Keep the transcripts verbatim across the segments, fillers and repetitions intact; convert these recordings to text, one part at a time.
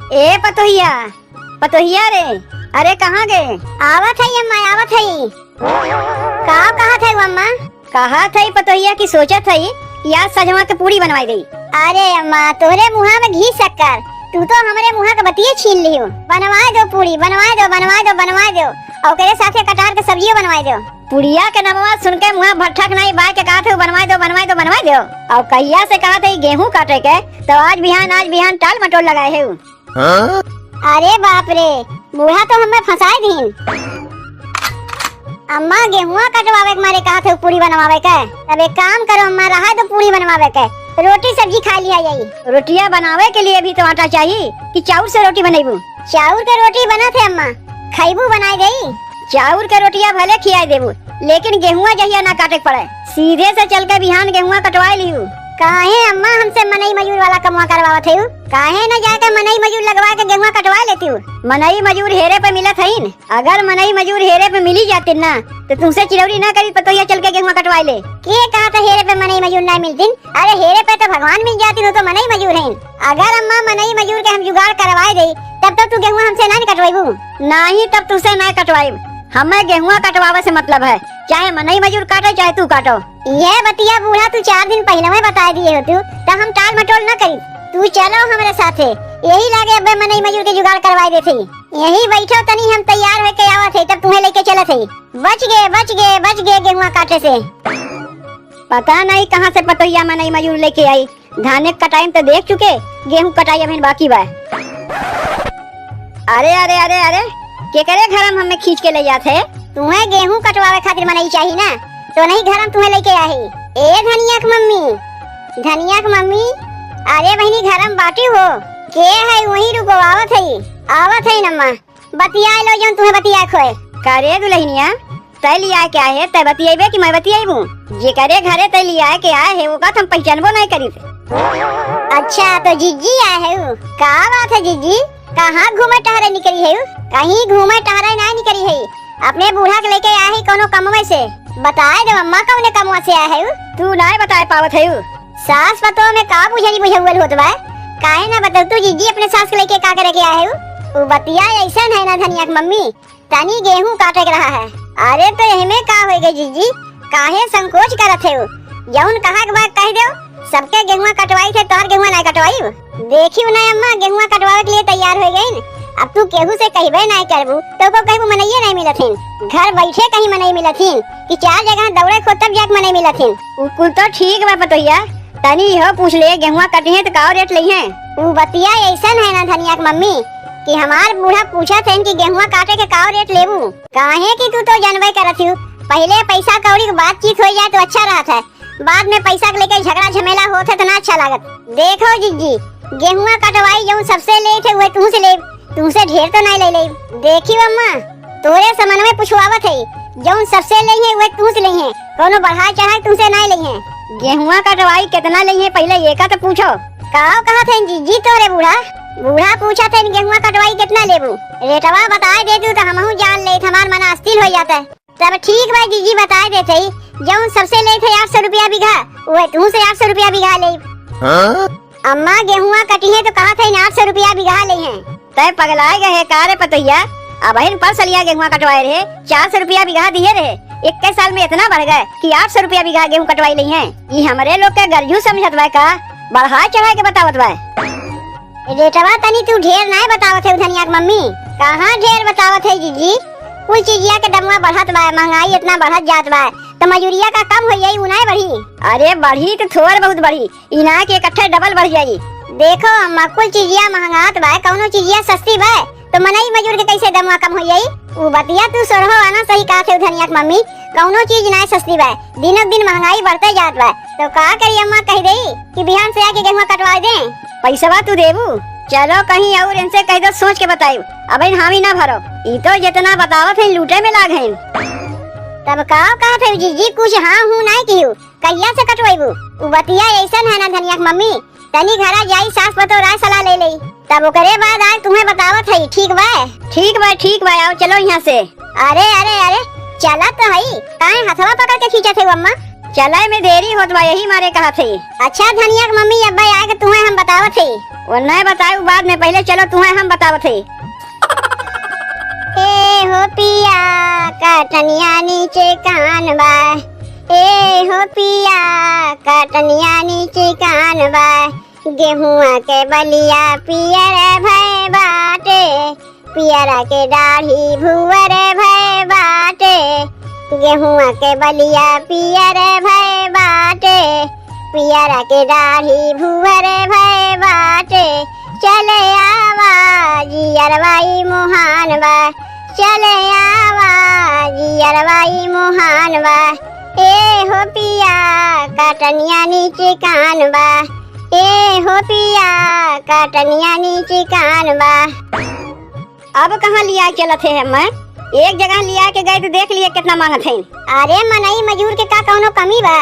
ए पतोहिया, पतोहिया रे, अरे कहाँ गे? आवत हई अम्मा, आवत हई। का कहत हई अम्मा? कहत हई पतोहिया कि सोचत हई कि आज सजवा के पूड़ी बनवाई देई। अरे अम्मा, तोहरे मुहा में घी शक्कर, तू तो हमरे मुहा के बतिये छीन लिहू। बनवाए दो पूड़ी, बनवाए दो, बनवाए दो, बनवाए दो, और ओकरे साथे कटहर के सब्जियो बनवाए दो। पुड़िया के नमवा सुन के मुहा भट्ठक नाई बाय के कहत हऊ, बनवाए दो, बनवाए दो, बनवाए दो। और कहिया से कहत हई गेहूं काटे के, तो आज बिहान, आज बिहान टाल मटोल लगाए हऊ। हाँ? अरे बाप रे, बूढ़ा तो हमें फंसाए दीन। अम्मा, गेहुआ कटवावे के मारे कहत हऊ पूड़ी बनवावे के। तब एक काम करो अम्मा, रहा दो पूड़ी बनवावे के, रोटी सब्जी खा लिया जाई। रोटिया बनावे के लिए भी तो आटा चाहिए कि चाउर से रोटी बनैबू? चाउर के रोटी बनत है अम्मा, खैबू बनाए देई। चाउर के रोटिया भले खियाए देबू, लेकिन गेहुआ जहिया ना काटे के पड़े, सीधे से चल के बिहान गेहुआ कटवाए लिहू। काहे अम्मा हमसे मनई मजूर वाला कमवा करवावत हऊ? काहे न जाके मनई मजूर लगवा के गेहुआ कटवा लेती हूँ? मनई मजूर हेरे पे मिलत हईन। अगर मनई मजूर हेरे पे मिली जातिन ना, तो तुमसे चिरौरी ना करी, पतोहिया चल के गेहुआ कटवाए ले। के कहा था हेरे पे मनई मजूर ना मिलतिन? अरे हेरे पे तो भगवान मिल जातिन, वो तो मनई मजूर हईन। अगर अम्मा मनई मजूर के हम जुगाड़ करवाए दे, तब तो तू गेहुआ हमसे ना कटवाइबू। नाही, तब तुमसे ना कटवाइब। हमें गेहुआ कटवावे से मतलब है, चाहे मनई मजूर काटे, चाहे तू काटो। यह बतिया बूढ़ा तू चार दिन पहिले में बताए दिए होतू, त हम टाल मटोल न करी। तू चलो हमरे साथे, यही लागे अब्बे मनई मजूर के जुगाड़ करवाए देते। यही बैठो तनी, हम तैयार होके आवत है, तब तुम्हें लेके चलत है। बच गए, बच गए, बच गए गेहुआ काटे से। पता नहीं कहाँ से पतोहिया मनई मजूर लेके आई। धाने क कटाई में तो देख चुके, गेहूं कटाई अभी बाकी बा। अरे, अरे, अरे, अरे, केकरे घर में हमें खींच के ले जात है? तुम्हें गेहूं कटवावे खातिर मनई चाही ना, तो नहीं घर में तुम्हें लेके आही। ए धनिया क मम्मी, धनिया क मम्मी, अरे बहिनी घर में बाटी हो? के है वहीं रुको, आवत है, आवत है नम्मा। बतिया लो जौन तुम्हें बतिया खोए। का रे दुल्हनिया, तै लिया के आए है, तै बतियेबे कि मैं बतियेबू? जेकरे घरे तै लिया के आए है, ओका तो हम पहचानबो नहीं करी थे। अच्छा, तो जिज्जी आए है उ। का बात है जिज्जी, कहाँ घूमे टहरे निकली है उ? कहीं घूमे टहरे नहीं निकली है, अपने बूढ़ा के लेके आए है कोनो कमवे से। बताए दे अम्मा, कौने कमवा से आए है उ? तू नहीं बताए पावत है उ। सास पतोह में का बुझनी बुझौल होत बा? काहे ना बतौतू जिज्जी अपने सास के लेके का करे के आए हऊ? उ बतिया ऐसन है ना धनिया के मम्मी, तनी गेहूं काटे के रहा है। अरे तो एहमे का होई गई जिज्जी, काहे संकोच करत हऊ? जौन कहा के बा कह देव, सबके गेहुआ कटवाई थे, तोहर गेहुआ ना कटवाई। देखियो ना अम्मा, गेहुआ कटवावे के लिए तैयार हो गई। अब तू केहू से कहबे ना करबू, तो को कहबू मनइये नहीं मिलत हिन। घर बैठे कहीं मनई मिलत हिन कि चार जगह दौड़े खो तब जाके मनई मिलत हिन। उ कुल तो ठीक बा पतोहिया, तनी इहो पूछ ले, गेहुआ कटिहे त का रेट लइहे? उ बतिया ऐसन है ना धनिया के मम्मी कि हमार बूढ़ा पूछत हन कि गेहुआ काटे के का रेट लेबू? काहे कि तू तो जानबे करत हू, पहिले पैसा कौड़ी के बातचीत हो जाए तो अच्छा रहत है, बाद में पैसा के लेके झगड़ा झमेला होत है तो ना अच्छा लागत। देखो जिज्जी, गेहुआ कटवाई जौन सबसे लेत है उहे तुहसे लेब, तुहसे ढेर तो नहीं ले लेब। देखी अम्मा, तोरे समन में पुछवावत है, जौन सबसे लेइहे उहे तुहसे लेइहे, कौनो बढ़ाए चढ़ाए तुहसे नाय लेइहे। गेहुआ कटवाई कितना लेइहे पहिले एका तो पूछो। का कहत है जिज्जी तोरे बूढ़ा? बूढ़ा पूछत है गेहुआ कटवाई कितना लेबू? रेटवा बताए दे तू तो हमहू जान लेत, हमार मन अस्थिर हो जाता है। तब ठीक बा जिज्जी बताए देत है, जौन सबसे लेत है आठ सौ रुपया बीघा, उहे तुहसे आठ सौ रुपया बीघा लेब। हाँ? अम्मा गेहुआ कटिहे तो कहत है आठ सौ रुपया बीघा लेइहे। तै पगलाए गए है का रे पतोहिया? अबहिन पर सलिया गेहुआ कटवाए रहे, चार सौ रुपया बीघा दिए रहे, इक्कीस साल में इतना बढ़ गए कि आठ सौ रुपया बीघा गेहूं कटवाई लेइहे। ई हमरे लोग के गरजू समझत बा का? बढ़ाए चढ़ाए के बतावत बा। रेटवा तनी तू ढेर नाय बतावत है धनिया के मम्मी। कहाँ ढेर बतावत है जिज्जी? कुल चीजिया के दमवा बढ़त बा, महंगाई इतना बढ़त जात बा, तो मजूरिया का कम हो जाई, उ नाय बढ़ी? अरे बढ़ी तो थोड़ बहुत बढ़ी, ई ना कि इकट्ठे डबल बढ़ जाई। देखो अम्मा, कुल चीजिया महंगात बा, कौनो चीजिया सस्ती बा, तो मनई मजूर के कैसे दमवा कम हो जाई? उ बतिया तू सोरहो आना सही कहत है धनिया के मम्मी, कौनो चीज ना सस्ती बा, दिनों दिन महंगाई बढ़ते जात बा। तो का करी अम्मा, कह देई कि बिहान से आके गेहुआ कटवा दे, पैसवा तू देबू? चलो कहीं और इनसे कह दो, सोच के बताई, अब इन हामी ना भरो, ई तो जितना बतावत है लूटे में लाग हैं। तब का कहत है जिज्जी, कुछ हाँ हूँ ना किहू, कहिया से कटवाइबू? उ बतिया ऐसन है ना धनिया के मम्मी, तनी घरा जाई, सास पतोह राय सलाह ले लेई, तब ओकरे बाद आज तुम्हें बतावत है। ठीक बा? ठीक बा, ठीक बा, आओ चलो यहाँ से। अरे, अरे, अरे, चला तो हई, काहे हथवा पकड़ के खींचत है अम्मा? चले में देरी होत बा, यही मारे कहत है। अच्छा धनिया के मम्मी, अब्बे आए के तुम्हें हम बतावत थे। वो नहीं बताए, वो बाद में, पहले चलो तुम्हें हम बतावत है। ए हो पिया, कटनिया नीचे कान बा। ए हो पिया, कटनिया नीचे कान बा। गेहुआ के बलिया पियर भय बाटे, पियरा के डाढ़ी भुअर भय बाटे। गेहुआ के बलिया पियर भय बाटे, पियरा के डाढ़ी भुअर भय बाटे। चले आवा जियरवा ई मोहान बा, चले आवा जियरवा ई मोहान बा। ए हो पिया, कटनिया नीचे कान बा। ए हो पिया, कटनिया नीचे कान बा। अब कहाँ लिया चलत है हमें? एक जगह लिया के गए तो देख लिए कितना मांगत हैं। अरे मनई मजूर के का कौनो कमी बा?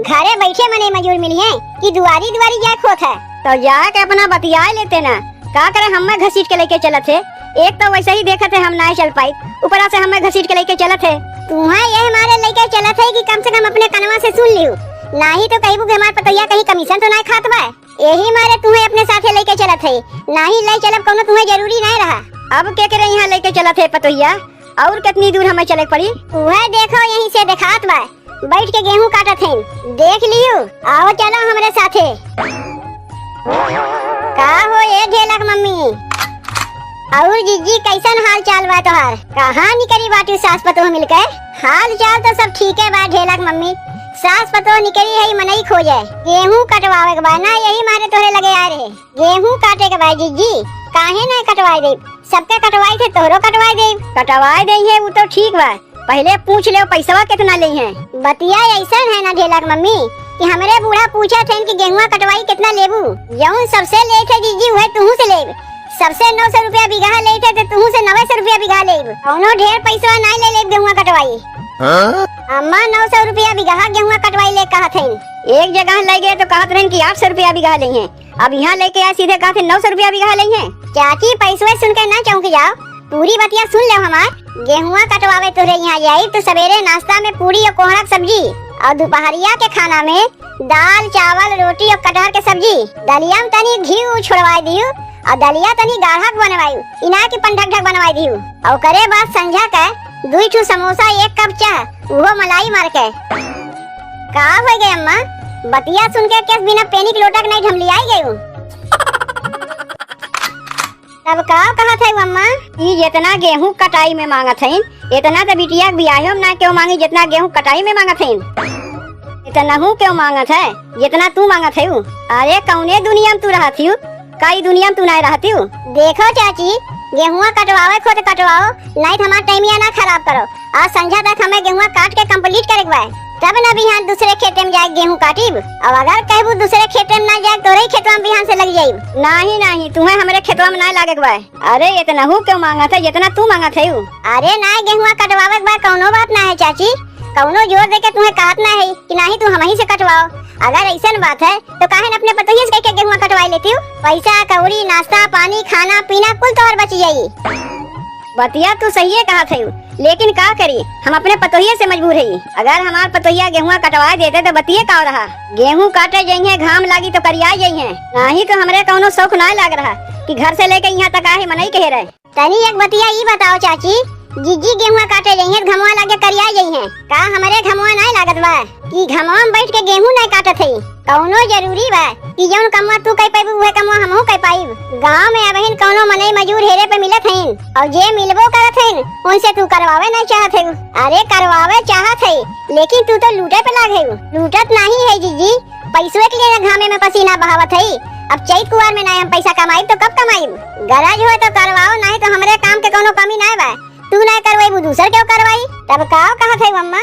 घरे बैठे मनई मजूर मिली हैं कि दुआरी दुआरी जाए खोत है? तो जाके अपना बतियाए लेते ना, का करे हमें घसीट के लेके चलत है? एक तो वैसे ही देखत है हम नाय चल पाई, ऊपरा से हमें घसीट के लेके चलत है। तुम्हें ये हमारे लेके चलत है कि कम से कम अपने कनवा से सुन लियो, नाही तो कहबू कि हमार पतोहिया कहीं कमीशन तो नाय खात बा। यही मारे तुम्हें अपने साथे लेके चलत है, नाही ले चलब कौनो तुम्हें जरूरी नाय रहा। अब के करे यहाँ लेके चलत है पतोहिया, और कितनी दूर हमें चले के पड़ी? वह देखो यहीं से देखात बा, बैठ के गेहूं काटत हैं, देख लियो। आओ चलो हमरे साथे। का हो ए ढेलक मम्मी, और जिज्जी कैसन हाल चाल बा तोहार? कहाँ निकरी बाटू सास पतोह मिलके? हाल चाल तो सब ठीके बा ढेलक मम्मी, सास पतोह निकरी है मनई खोजे, गेहूं कटवावे के बा ना, यही मारे तोहरे लगे आए रहे। गेहूं काटे के बा जिज्जी, काहे ना कटवाए देब? सबके कटवाई थे, तोहरो कटवाए देब। कटवाए देइहे, उ तो ठीक बा, पहिले पूछ लेव पैसवा कितना लेइहे। बतिया ऐसन है ना ढेलक मम्मी कि हमरे बूढ़ा पूछत हैं कि गेहुआ कटवाई कितना लेबू, जौन सबसे लेत है जिज्जी उहे तुहू से लेब। सबसे नौ सौ रुपया बीघा लेत है तो तुहू से नवे सौ रुपया बीघा लेब। कौनो ढेर पैसवा नाय ले लेब गेहुआ कटवाई। हाँ? अम्मा नौ सौ रुपया बीघा गेहुआ कटवाई ले कहत हैं। एक जगह ले गए तो कहत रहन कि आठ सौ रुपया बीघा लेइहे, अब यहाँ लेके आए सीधे कहत हैं नौ सौ रुपया बीघा लेइहे। चाची पैसवे सुन के ना चौंक जाओ, पूरी बतिया सुन लेव हमार। गेहुआ कटवावे तोहरे यहाँ जाई तो सवेरे नाश्ता में पूरी और कोहड़ा के सब्जी और दोपहरिया के खाना में दाल, चावल, रोटी और कटहर के सब्जी। दलिया में तनी घी ऊ छोड़वाई दियो और दलिया तनी गाढ़ा के बनवाई, इना के पनढकढक बनवाई दियो। और ओकरे बाद संझा के दुई ठो समोसा, एक कप चाह, उहो मलाई मार के। का हो गए अम्मा, बतिया सुन के केस बिना पेनी के लोटा के नहीं ढमलियाई गई हूँ। तब का कहत है अम्मा? ई जितना गेहूं कटाई में मांगत हईन, इतना तो बिटिया के बियाहो में ना केहू मांगी, जितना गेहूं कटाई में मांगत हईन। इतनहू केहू मांगत है, जितना तू मांगत है उ? अरे कौने दुनिया में तू रहत हिउ? का ई दुनिया में तू नाय रहत हिउ? देखो चाची, गेहुआ कटवावे खो तो कटवाओ, नाहीं तो हमार टाइमिया ना खराब करो। आज संझा तक हमें गेहुआ काट के complete करे के बा, तब न बिहान दूसरे खेते में जाए गेहूं काटिब। और अगर कहबू दूसरे खेते में ना जाए, तोरे ही खेतवा में बिहान से लग जाइब। नाहीं, नाहीं, तुम्हें हमरे खेतवा में ना लागे के बा। अरे, इतना हु क्यों मांगत है, जितना तू मांगत है उ? अरे ना, गेहुआ कटवावे के बा, कौनो बात ना है चाची, कौनो जोर दे के तुम्हें कहत ना है कि नाहीं तू हमही से कटवाओ। अगर ऐसन बात है, तो काहे न अपने पतोहिया से कह के गेहुआ कटवाई लेती हूँ? पैसा, कौड़ी, नाश्ता, पानी, खाना, पीना कुल तोहर बच जाई। बतिया तू सहिए कहत हयू, लेकिन का करी, हम अपने पतोहिया से मजबूर हई। अगर हमार पतोहिया गेहुआ कटवा देते तो बतिये का रहा। गेहूं काटे जइहे, घाम लागी तो करिया जइहे, नाही तो हमरे कौनो शौक ना लाग रहा कि घर से लेके यहाँ तक आहे मनई कहे रहे। तनी एक बतिया ई बताओ चाची, जिज्जी गेहुआ काटे जइहें त घमवा लागे करिया जइहें, का हमरे घमवा नाय लागत बा कि घमवा में बैठ के गेहूं नाय काटत हई? कौनो जरूरी बा कि जौन कमवा तू कई पाइबू उहे कमवा हमहू कई पाइब? गांव में अबहिन कौनो मनई मजूर हेरे पे मिलत हईन, और जे मिलबो करत हईन उनसे तू करवावे नाय चाहत हई। अरे करवावे चाहत हई, लेकिन तू तो लूटे पे लाग हई, लूटत नाही है जिज्जी। पैसवे के लिए ना घामे में पसीना बहावत हई। अब चैत कुआर में ना हम पैसा कमाइब तो कब कमाइब? गरज होय तो करवाओ, नाहीं तो हमरे काम के कौनो कमी ना बा। तू ना करवाइबू, दूसर क्यों करवाई? तब का कहत है अम्मा,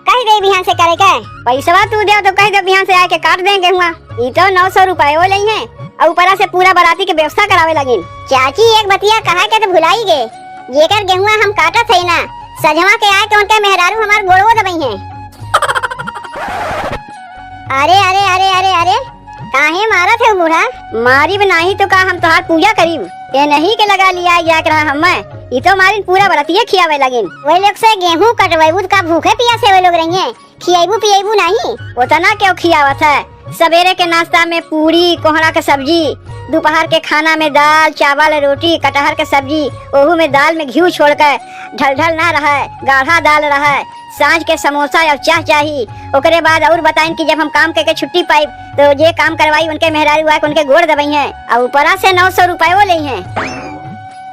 कह दे बिहान से करे के। पैसवा तू दे तो कह दे बिहान से आके काट देंगे हुआ। ई तो नौ सौ रुपये वो लेइहें और ऊपरा से पूरा बराती के व्यवस्था करावे लगिन। चाची एक बतिया कहा के तो भुलाई गे, जेकर गेहुआ हम काटत है ना, सजवा के आए के उनके मेहरारू हमार गोड़वो दबई हैं। अरे, अरे, अरे, अरे, अरे, काहे मारत है बूढ़ा? मारिब नाही तो का हम तोहार पूजा करीब? ये नहीं के लगा लिया जाके रहा हमें। ई तो मारिन पूरा बरतिये खियावे लगिन। वही लोग से गेहूं कटवाइबू तो का भूखे पियासे वही लोग रहिए? खियाइबू पियाइबू नाही? उतना क्यों खियावत है? सबेरे के नाश्ता में पूरी, कोहड़ा के सब्जी, दोपहर के खाना में दाल, चावल, रोटी, कटहर के सब्जी, ओहू में दाल में घिउ छोड़ के ढलढल ना रहे, गाढ़ा दाल रहे। साँझ के समोसा अउर चाह चाही। ओकरे बाद अउर बताइन कि जब हम काम कइके छुट्टी पाइब, तो जे काम करवाई उनके मेहरारू आके उनके गोड़ दबइहें अउर ऊपरा से नौ सौ रुपयो लेइहें।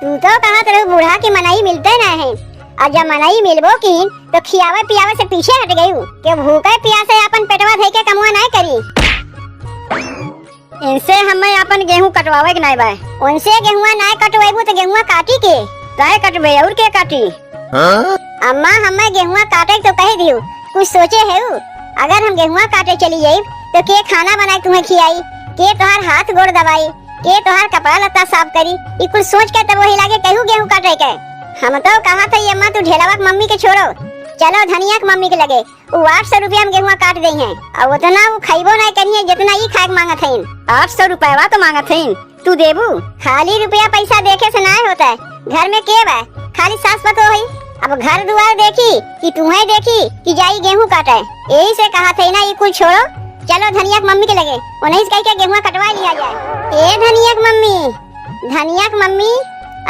तू तो कहत रहू बूढ़ा कि मनई मिलते ना है, अउर जब मनई मिलबो की तो खियावे पियावे से पीछे हट गयू। के भूखे पियासे आपन पेटवा धइ के कमवा नाय करी। इनसे हमें आपन गेहूं कटवावे के नाय बा। उनसे गेहुआ नाय कटवेबू तो गेहुआ काटी के? तय कटबे अउर के काटी? हाँ? अम्मा हमें गेहुआ काटे तो कह दियो, कुछ सोचे है उ? अगर हम गेहुआ काटे चली जाइब तो के खाना बनाए तुम्हें खियाई, के तोहार हाथ गोड़ दबाई, के तोहार कपड़ा लत्ता साफ करी? ई कुल सोच के तब वही लागे कहू गेहूं काटे के। हम तो कहा था ये अम्मा तू ढेलावा के मम्मी के छोड़ो, चलो धनिया के मम्मी के लगे। उ आठ सौ रुपया में गेहुआ काट देइहें, अउर ओतना उ खइबो नाय करिहें, जेतना ई खाए के मांगत हइन। आठ सौ रुपयवा तो मांगत हइन, तू देबू? खाली रुपया पैसा देखे से नाय होता है, घर में के बा? खाली सास पतोह है। अब घर दुआर देखी कि तुम्हें देखी कि जाई गेहूं काटे। यही से कहा थे ना, ई कुल छोड़ो, चलो धनिया के मम्मी के लगे, उन्हीं से कह के गेहुआ कटवा लिया जाए। ए धनिया के मम्मी, धनिया के मम्मी,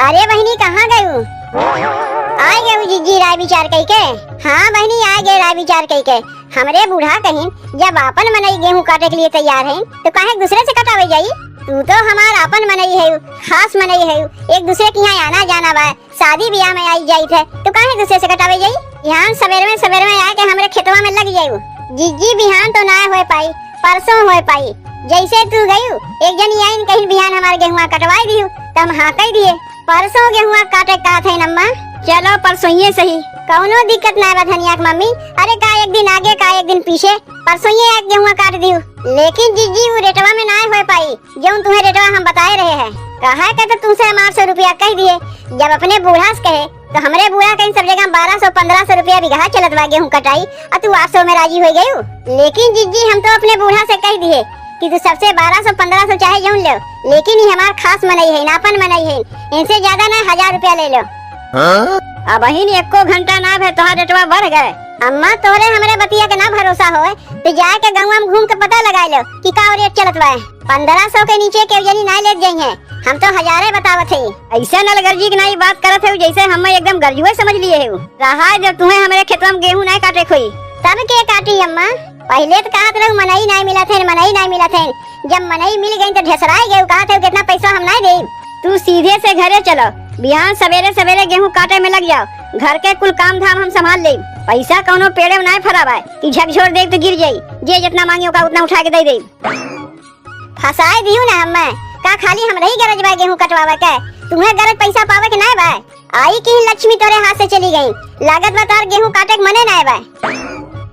अरे बहिनी, कहाँ गयू? आ गयू जिज्जी राय विचार कई के? हाँ बहिनी, आ गए राय विचार कई के। हमरे बूढ़ा कहिन, जब आपन मनई गेहूं काटे के लिए तैयार है, तो काहे दूसरे से कटावे जाई? तू तो हमार आपन मनई है, खास मनई है, एक दूसरे के यहाँ आना जाना बा, शादी ब्याह में आई जाइत है, तो काहे दूसरे से कटावे जाई? यहाँ सवेरे में, सवेरे में आके हमरे खेतवा में लग जायू। जिज्जी, बिहान तो ना होए पाई, परसों होए पाई। जैसे तू गयू, एक जनी आइन कहिन बिहान हमार गेहुआ कटवाई दिहू, तो हम हाँ कह दिए। परसों गेहुआ काटे का थे नम्मा? चलो परसों ये सही, कौनो दिक्कत ना बा धनिया के मम्मी। अरे का एक दिन आगे का एक दिन पीछे, परसों ये आके गेहुआ काट दिहू। लेकिन जिज्जी वो रेटवा में ना होए पाई, जौन तुम्हें रेटवा हम बताए रहे हैं। कहा के तो तुमसे हम आठ सौ रुपया कह दिए, जब अपने बूढ़ा से कहे तो हमरे बूढ़ा कहीं सब जगह बारह सौ पन्द्रह सौ रुपया बीघा चलत बा गेहूं कटाई, और तू आठ सौ में राजी हो गयू। लेकिन जिज्जी हम तो अपने बूढ़ा से कह दिए कि तू सबसे बारह सौ पन्द्रह सौ चाहे जौन ले, लेकिन ये हमार खास मनई है, आपन मनई है, इनसे ज्यादा ना हजार रुपया ले लो। हाँ? अब ही एको घंटा ना भे तोहार रेटवा बढ़ गए। अम्मा तोहरे हमरे बतिया के ना भरोसा होए तो जाए के गौवा में घूम के पता लगा लो कि का रेट चलत बा। पन्द्रह सौ के नीचे केहू जनी नाय लेत जइहें, हम तो हजारे बतावत हई। ऐसे नलगर्जी के नाई बात करत हऊ, जैसे हमें एकदम गर्जुए समझ लिए हऊ। रहा जब तुम्हें हमरे खेतवा में गेहूं नाय काटे खोई। तब के काटी अम्मा? पहिले तो कहत रहू मनई नाय मिलत है, मनई नाय मिलत है। जब मनई मिल गई तो ढेसराए गए, कहत हऊ कितना पैसा हम नाय देब। तू सीधे से घरे चलो, बिहान सवेरे सवेरे गेहूं काटे में लग जाओ, घर के कुल काम धाम हम संभाल लेब। पैसा कौनो पेड़े में नाय फरा बा कि झकझोर देब तो गिर जाई, जे जितना मांगी ओका उतना उठा के दे देब। फंसाए दिहू ना हम्मे। का खाली हमरे ही गरज बा गेहूं कटवावे के? तुम्हें गरज पैसा पावे के नाय बा? आई की लक्ष्मी तोरे हाथ से चली गई। लागत बा तोर गेहूं काटे के मने नाय बा।